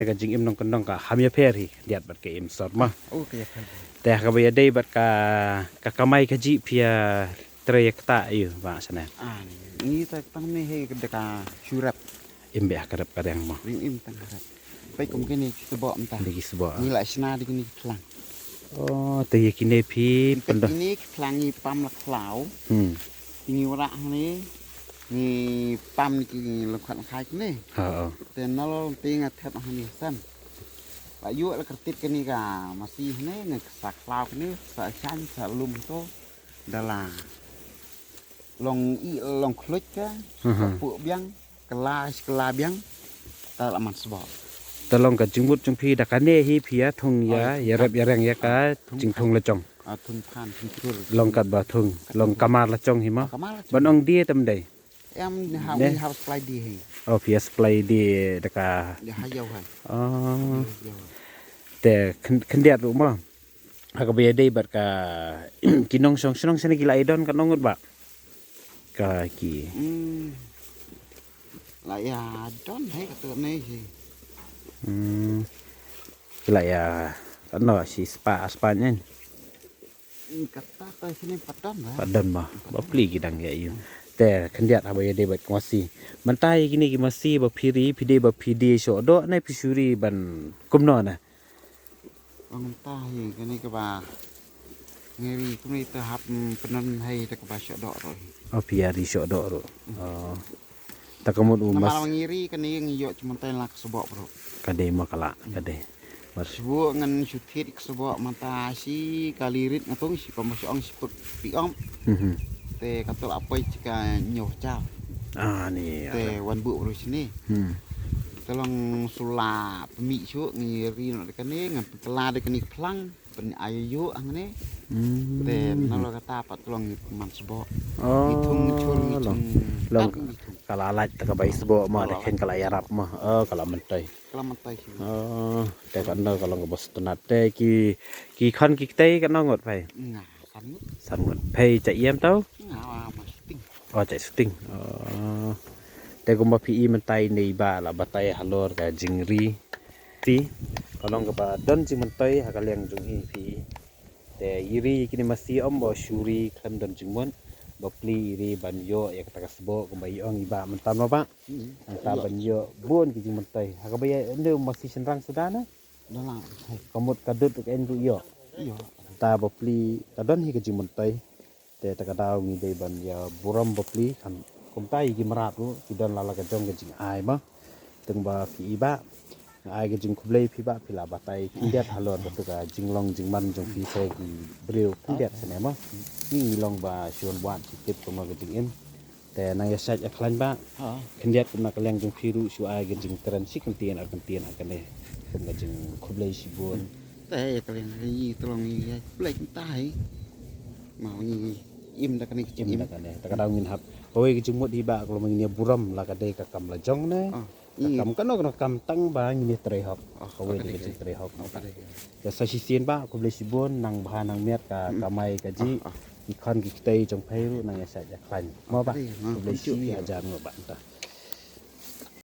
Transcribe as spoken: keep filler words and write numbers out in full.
Ka jingim nongkyndong ka ham ïapher hi khyndiat bad ka im sor mo. Oh, ka ïapher. Te ha kaba ïadei bad ka, ka kamai kajih phi ïa trei ïa kata ïa ba shane. Ah, ni ta tang ni hi ka deka syurap. Im beh ha ka rep ka riang mo. Ring im tang ha rep. Peit kum kine ki sboh mynta. Dei ki sboh. Ni la shna dei kine ki khlang. Oh, te ïa kine phi peit pyndoh. Kine ki khlang ngi pam la khlaw. Hmm. Te ngi wanrah hangne. Ngi pam ni ki lyngkot lyngkhai kine. Ha, oh. Te nalor te nga thep hangne san. La ïoh la kyrtit kane ka masi hangne, nga sa khlaw kane, sa shaiñ, sa lum to. Da la long i, long khluit ka, Mhm. Sa puh biang, kylla shi kylla biang, ta la man sboh. Te long ka jingmut jong phi da kane hi phi ïa thung ïa, Oh, ïa rep ïa reng ïa ka, ah, thung jingthung lajong. Ah, thung phan, thung chur. Long katba thung, long kamar lajong hi mo. Ah, kamar lajong. Ban ong die tam dei. Em, ha, ne? Wi ha supply die hi. Oh, phi ïa supply die da ka. Ïa ha ïew ha. Oh. Ïew, ïew. Te khyn-, khyndiat ruh mo. Ha kaba ïadei bad ka ki nongshong shnong shane ki la ïa don katno ngut bah? Ka ki. Hmm. La ïa don hi katne hi. Hmm. Ki la ïa katno shi spah, spah nyen. Hmm, kata ta shane pat don bah. Pat don bah. Bapli ki dang ïa ïoh. Te khyndiat haba ïadei bad ka masi. Mynta ïa kine ki masi ba phi ri, phi dei ba phi die shoh doh ne phi shu ri ban kumno ne? Ong mynta hi kane kaba ngi ri kumne te hap, mm, pynhun hi te kaba shoh doh ruh hi. Oh, phi ïa ri shoh doh ruh. Oh. Ta ka mut u mas. Namar ngi ri kane ngi ïoh jingmyntoi la ka sboh ruh. Ka dei mo ka la, ka dei. Mar sboh ngan shu thied ka sboh mynta shi kali rit nga tung shi pom shi ong shi put pi ong. Mhm. Te ka tul apoi shi ka ñiew hajar. Ah, ni. Te wan buh ruh shini. Hmm. Te long sula pynmih shuh ngi ri noh da kane ngan pynkylla da kane phlang. Pyn ai ïoh hangne. Hmm. Te nalor kata pat long ngi man sboh. Oh, ngi thung ngi chur ngi long. Long. Ngi thung. Ka la lait ta ka bai sboh mo, ka la lait. Te khein ka la ïarap mo. Oh, ka la myntoi. Ka la myntoi shi. Oh, te ka nalor ka long kaba sngewtynnat. Te ki, ki khon ki ktei katno ngut phai? Nga, san ngut. San ngut. Phai cha ïem tau? Nga, ma shooting. Oh, cha shooting. Oh. Te kumba phi i mynta ine i bah la batai halor ka jingri. Ti, ka long kaba don jingmyntoi ha ka liang jong i phi. Te i ri kine masi ym ba shu ri khlem don jingmut. Bapli i ri ban ïoh ïa kata ka sboh kumba i ong i bah mynta mo bah. Hmm. Mynta ban ïoh bun ki jingmyntoi. Ha kaba ïa ynde masi shynrang suda na? Dah lah. Ka mut ka dud ka en ruh ïoh. Ïoh. Mynta bapli ka don hi ka jingmyntoi. Te ta ka daw ngi dei ban ïa burom bapli kan kumta ïa ki mrad ruh ki don la la ka jong ka jingai ma. Tang ba phi i bah. Nga ai ka jingkhublei phi bah phi la batai khyndiat halor katu ka jinglong jingman jong phi sa ki briew khyndiat sene ma. Ngi ngi long ba shu wan wad shi tip kumno ka jingim. Te nang ïa shait ïa khlaiñ bah. Ha. Khyndiat kumna ka liang jong phi ruh shu ai ka jingkren shi kyntien ar kyntien ha kane. Kum ka jingkhublei shibun. Te ïa ka liang ngi tolong ïa khublei kumta hi. Ma ngi im da kane ka jingim. Im da kane. Ta ka daw ngin hap. Kawei ka jingmut hi bah ka long ngin ïa burom la ka dei ka kam la jong ne. Ah, ka kam kano kano kam tang ba ngin ïa trei hok. Ah, kawei ka dei ka jingtrei hok. Ah, ka dei. Ïa sa shisien bah khublei shibun nang bha nang miat ka kamai ka jih. Ah, ah. Ki khon ki ktei jong phi ruh nang ïa shait ïa khlaiñ. Mo bah. Ah, khublei shi hajar nguh bah ta.